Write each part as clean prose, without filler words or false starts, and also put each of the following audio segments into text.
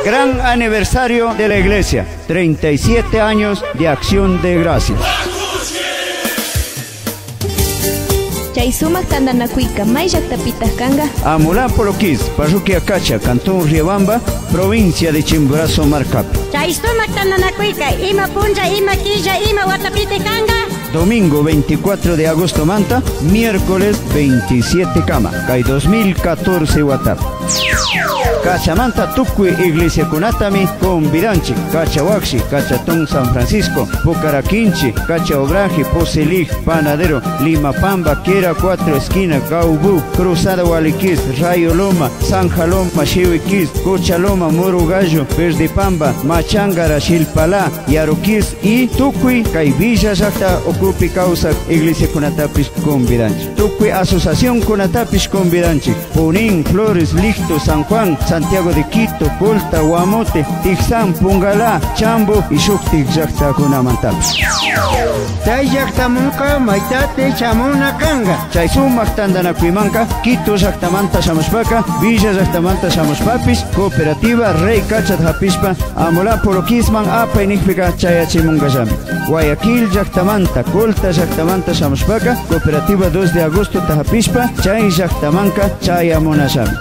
Gran aniversario de la iglesia, 37 años de acción de gracias. Chay sumak tantanakuyka may llaqtapitaj kanqa? Amulá Poloquis, parroquia Cacha, Cantón Riobamba, provincia de Chimborazo, Marcapi. Chay sumak tantanakuyka ima punlla, ima killa, ima watapitaj kanqa? Domingo 24 de agosto manta, miércoles 27 kama, kay 2014 watapi. Cachamanta tukuy iglesia kunatami convidanchik, Cachahuaxi, Cachatón San Francisco, Pucaraquinchi, Cacha Obraje, Poselij, Panadero, Limapamba, Quera 4 Esquina, Gaubú, Cruzada Gualiquís, Rayo Loma, San Jaloma, Xihuiquís, Cochaloma, Murugallo, Verdepamba, Machángara, Xilpalá, Yaruquís y tukuy, kay Villa llaqta ukupi kawsaq iglesia kunatapis convidanchik. Tukuy asociación kunatapis convidanchik. Punín, Flores, Licto, San Juan, Santiago de Quito, Colta, Guamote, Tixán, Pungalá, Chambo y shuktik llaqtakunamantapis. Chay llaqtamunqa maytati shamuna kanqa. Chay sumak tantanakuymanka Quito llaqtamanta shamushpaka, Villa llaqtamanta shamushpapis, Cooperativa Rey Cachat hapishpa, Amulá Poloquisman apay nikpika chayachimunkallami. Guayaquil llaqtamanta, Colta llaqtamanta shamushpaka, Cooperativa 2 de agosto hapishpa, chay llaqtamanka chayamunallami.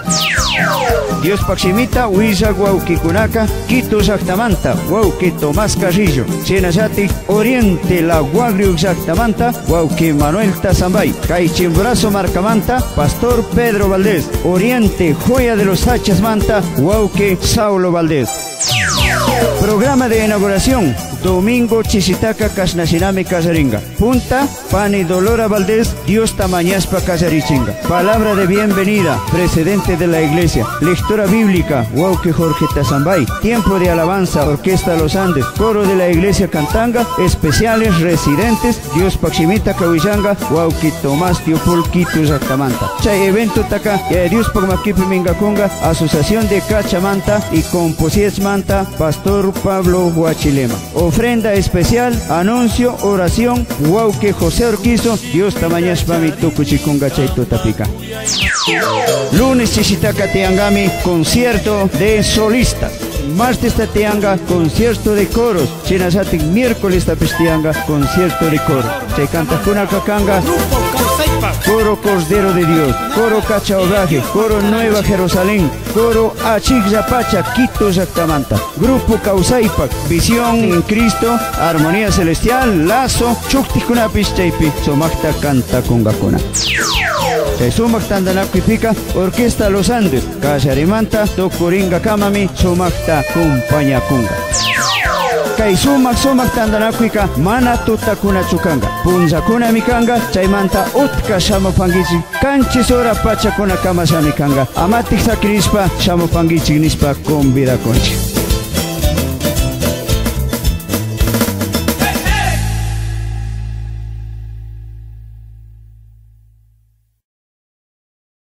Dios Paximita, Huilla Guauquicunaca, Quito llaqtamanta, Guauqui Tomás Carrillo, Chinayatic, Oriente La Guagriu llaqtamanta, Guauqui Manuel Tazambay, Kay Chimborazo Marcamanta, Pastor Pedro Valdés, Oriente Joya de los Hachas Manta, Guauqui Saulo Valdés. Programa de inauguración, domingo Chisitaca Casnashinami Casaringa. Punta, Pani Dolora Valdés, Dios Tamañaspa Casarichinga. Palabra de bienvenida, presidente de la iglesia. Lectura bíblica, Huauque Jorge Tazambay. Tiempo de alabanza, Orquesta Los Andes. Coro de la iglesia Cantanga, especiales residentes, Dios Paximita Cahuillanga, Huauque Tomás Tiopol Quito Llaqtamanta. Chay evento taka, Dios Pagmaquipi Mingaconga, Asociación de Cachamanta y Composies Manta, Pastor Pablo Huachilema. Ofrenda especial, anuncio, oración, Huauque José Orquizo, Dios tamañashpami tukuchikunga chay tutapika. Lunes Chichitaca Tiangami, concierto de solistas. Martes Tatianga, concierto de coros. Chinasatic, miércoles Tapistianga, concierto de coros. Chay canta Kunakakanga, Coro Cordero de Dios, Coro Cacha Obraje, Coro Nueva Jerusalén, Coro Achigzapacha, Quito Llaqtamanta, Grupo Causaipac, Visión en Cristo, Armonía Celestial, Lazo, Chuktikunapis Chaypi, Somacta Canta Kungakuna. Chay sumak tantanakuypika, Orquesta Los Andes, Kallarimanta, Tukuringa Kamami, Sumacta Kumpañakunga. Kay sumak sumak tantanakuyka mana tutakunachu kanka, punllakunami kanka, chaymanta utka shamupankichik, kanchis hora pachakuna kamashami kanka, amatik sakirishpa shamupankichik nishpa convidakunchik.